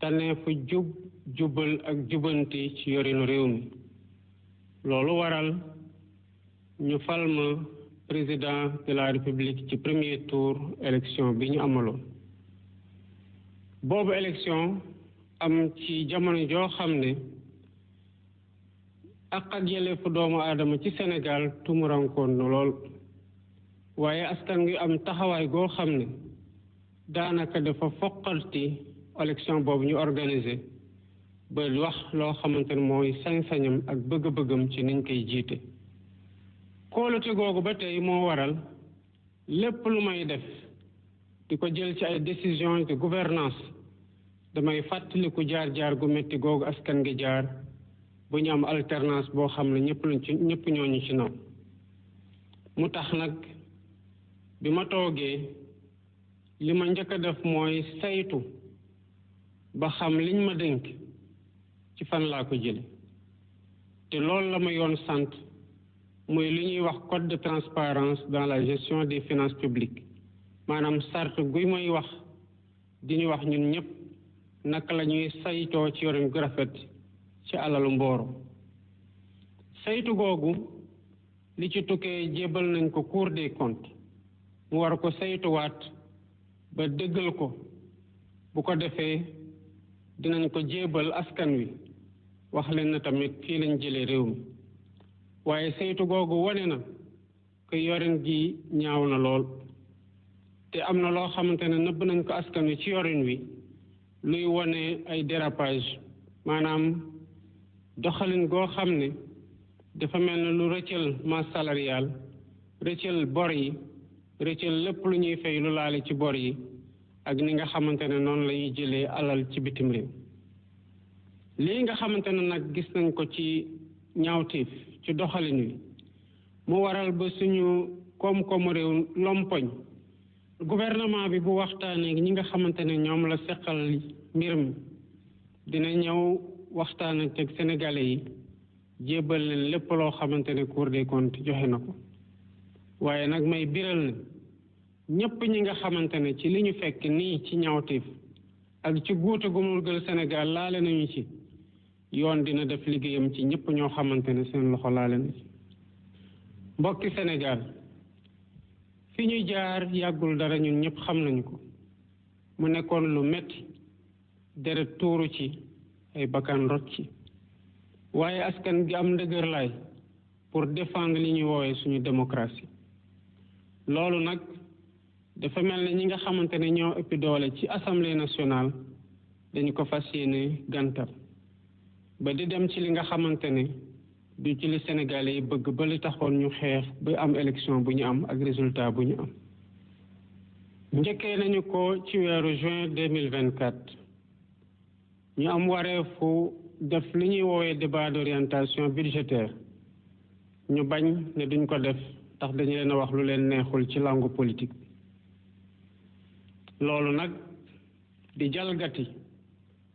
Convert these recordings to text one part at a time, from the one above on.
tànneefu jub jubal ak jubanti ci yorinu réew mi loolu waral ñu fal ma président de la république ci premier tour élection bi ñu amaloon boobu élection am ci jamono joo xam ne ak yelleefu doomu aadama ci Sénégal tumurankoon na lool waaye askan wi am taxawaay goo xam ne daanaka dafa foqalti élection boobu ñu organisé ba wax loo xamante ne mooy sañ-sañam ak bëgg-bëggam ci niñ koy jiite kóolute googu ba tey moo waral lépp lu may def di ko jël ci ay décision de gouvernance damay fàttaliku jaar-jaar gu métti googu askan gi jaar bu ñu am alternance boo xam ne ñëpp ñooñu ci naw mu tax nag bi ma toogee li ma njëkk a def mooy saytu ba xam liñ ma dénk ci fan laa ko jële te loolu la ma yoon sant muy li ñuy wax code de transparence dans la gestion des finances publiques maanaam sart guy may wax di ñu wax ñun ñëpp naka la ñuy saytoo ci yorin gu rafet ci alalu mbooro saytu googu li ci tukkee jébal nañ ko Cour des comptes mu war ko saytuwaat ba dëggal ko bu ko defee dinañ ko jébal askan wi wax leen na tamit fii lañ jëlee réew mi waaye saytu googu wane na ko yorin gi ñaaw na lool te am na loo xamante ne nëbb nañ ko askan wi ci yorin wi luy wane ay dérapage maanaam doxalin goo xam ne dafa mel ne lu rëccal masse salariale rëccal bor yi rëccal lépp lu ñuy fay lu laale ci bor yi ak ni nga xamante ne noonu la ñuy jëlee alal ci bitim réew lii nga xamante ne nag gis nañ ko ci ñaawteef ci doxalin wi mu waral ba suñu koom-koomu réew lompoñ gouvernement bi bu waxtaanee ñi nga xamante ne ñoom la seqal mbir mi dina ñëw waxtaan ak sénégalais yi jébal leen lépp loo xamante ne Cour des comptes joxe na ko waaye nag may biral ne ñëpp ñi nga xamante ne ci li ñu fekk nii ci ñaawteef ak ci guute gu mu gël Sénégal laale nañu ci yoon dina def liggéeyam ci ñëpp ñoo xamante ne seen loxo laale na ci mbokki Sénégal fi ñu jaar yàggul dara ñun ñëpp xam nañu ko mu nekkoon lu metti deret tuuru ci ay bakkan rot ci waaye askan gi am ndëgër laay pour défendre li ñuy woowee suñu démocratie loolu nag dafa mel ne ñi nga xamante ne ñoo ëpp doole ci assemblée nationale dañu ko fas yéene gàntal ba di dem ci li nga xamante ne du ci li Sénégalais yi bëgg ba li taxoon ñu xeex ba am élection bu ñu am ak résultat bu ñu am njëkkee nañu ko ci weeru juin 2024 ñu am wareefu def li ñuy woowee débat d'orientation budgétaire ñu bañ ne duñ ko def tax dañu leen a wax lu leen neexul ci langue politique loolu nag di jalgati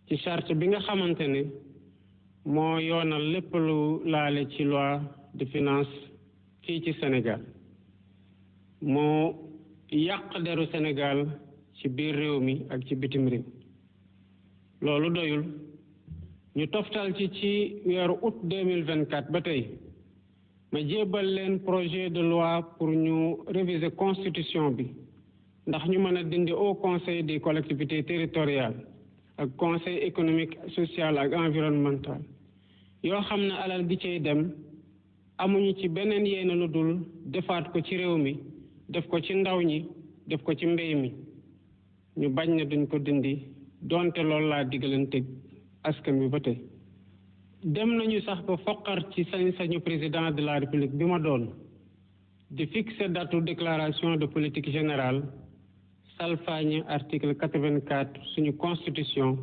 ci charte bi nga xamante ne moo yoonal lépp lu laale ci loi de finance fii ci Sénégal moo yàq deru Sénégal ci biir réew mi ak ci bitim réew loolu doyul ñu toftal ci weeru août 2024 ba tey ma jébal leen projet de loi pour ñu réviser constitution bi ndax ñu mën a dindi au conseil des collectivités territoriales ak conseil économique social ak environnemental yoo xam ne alal gi cay dem amuñu ci beneen yéene lu dul defaat ko ci réew mi def ko ci ndaw ñi def ko ci mbéy mi ñu bañ ne duñ ko dindi donte loolu laa diggalanteeg askan bi ba tey dem nañu sax ba foqar ci sañ-sañu président de la république bi ma doon di fixer datu déclaration de politique générale salfaañe article 84 suñu constitution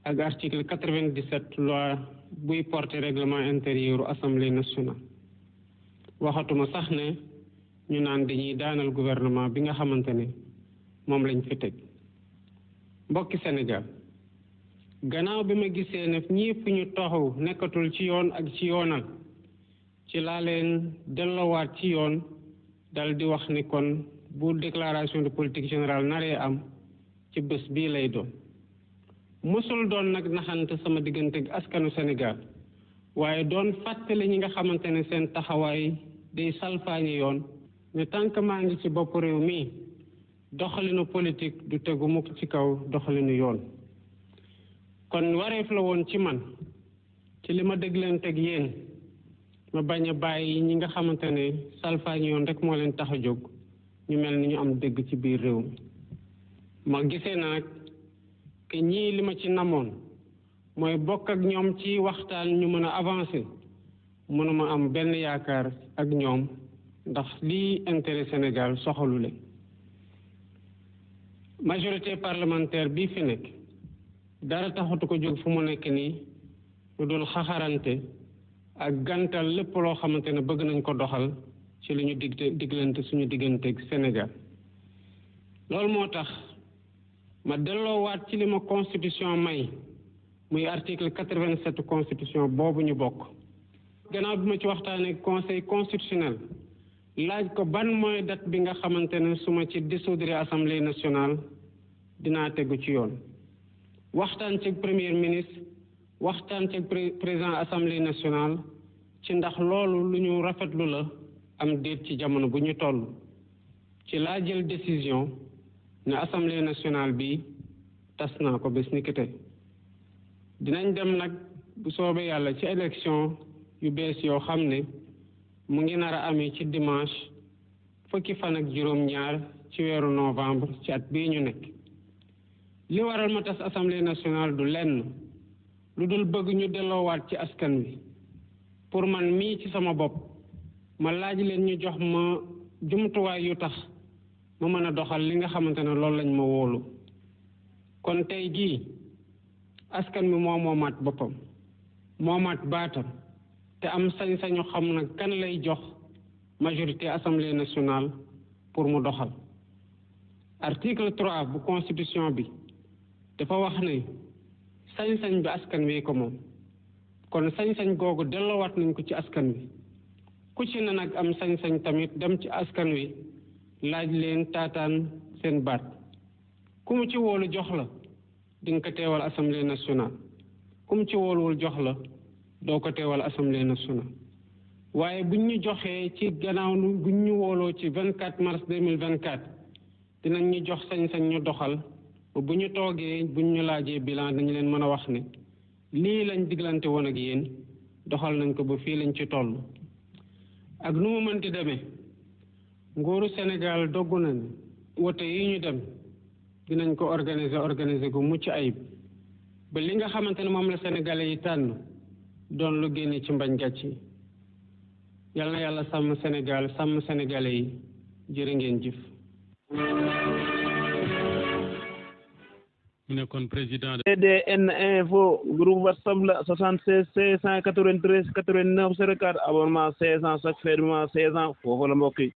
ak article 97 loi buy porter règlement intérieur assemblée nationale waxatuma sax ne ñu naan dañuy daanal gouvernement bi nga xamante ne moom lañ fi teg mbokki Sénégal gannaaw bi ma gisee ne ñëpp ñu taxaw nekkatul ci yoon ak ci yoonal ci laa leen delloowaat ci yoon dal di wax ni kon bu déclaration de politique générale naree am ci bés bii lay doon mësul doon nag naxante sama diggante ak askanu Sénégal waaye doon fàttali ñi nga xamante ne seen taxawaay day salfaañi yoon ne tant que maa ngi ci bopp réew mi doxalinu politique du tegu mukk ci kaw doxalinu yoon. kon wareef la woon ci man ci li ma déglanteeg yéen ma bañ a bàyyi ñi nga xamante ne salfaañi yoon rek moo leen tax a jóg ñu mel ni ñu am dégg ci biir réew mi. ma gisee na nag que ñii li ma ci namoon mooy bokk ak ñoom ci waxtaan ñu mën a avancer mënuma am benn yaakaar ak ñoom ndax lii intérêt Sénégal soxalu leen. majorité parlementaire bii fi nekk dara taxatu ko jóg fu mu nekk nii lu dul xaxarante ak gantal lépp loo xamante ne bëgg nañ ko doxal ci li ñu diglante suñu digganteeg Sénégal. loolu moo tax ma delloowaat ci li ma constitution may muy article 87 constitution boobu ñu bokk. gannaaw bi ma ci waxtaanee conseil constitutionnel laaj ko ban mooy date bi nga xamante ne su ma ci dissoudre assemblée nationale dinaa tegu ci yoon. waxtaan ci premier ministre waxtaan ci président assemblée nationale ci ndax loolu lu ñu rafetlu la am déet ci jamono bu ñu toll. ci laa jël décision ne assemblée nationale bi tas naa ko bés ni ki tey. dinañ dem nag bu soobee yàlla ci élection yu bees yoo xam ne mu ngi nar a amee ci dimanche fukki fan ak juróom-ñaar ci weeru novembre ci at bii ñu nekk. li waral ma tas assemblée nationale du lenn lu dul bëgg ñu delloowaat ci askan wi pour man mii ci sama bopp ma laaj leen ñu jox ma jumtuwaay yu tax ma mën a doxal li nga xamante ne loolu lañ ma wóolu. kon tey jii askan wi moo moomaat boppam moomaat baatam te am sañ-sañu xam na kan lay jox majorité assemblée nationale pour mu doxal. article 3 bu constitution bi dafa wax ne sañ-sañ bi askan wi ko moom kon sañ-sañ googu delloowaat nañ ko ci askan wi ku ci ne nag am sañ-sañ tamit dem ci askan wi laaj leen taataan seen baat ku mu ci wóolu jox la di nga ko teewal assemblée nationale ku mu ci wóoluwul jox la doo ko teewal assemblée nationale. waaye buñ ñu joxee ci gannaaw buñ ñu wóoloo ci 24 mars 2024 dinañ ñu jox sañ-sañ ñu doxal ba bu ñu toogee buñ ñu laajee bilan dañu leen mën a wax ne lii lañ diglante woon ak yéen doxal nañ ko ba fii lañ ci toll. ak nu mu mënti demee nguuru Sénégal doggu nañ wote yi ñu dem dinañ ko organiser gu mucc ayib ba li nga xamante ne moom la sénégalais yi tànn doon lu génne ci mbañ gàcc yi. yal na yàlla sàmm Sénégal sàmm sénégalais yi jërë ngeen jëf. mu nekkoon président CDN info groupe WhatsApp la 76 693 89 04 abonnement 16 ans chaque fin du mois 16 ans foofu la mbokk yi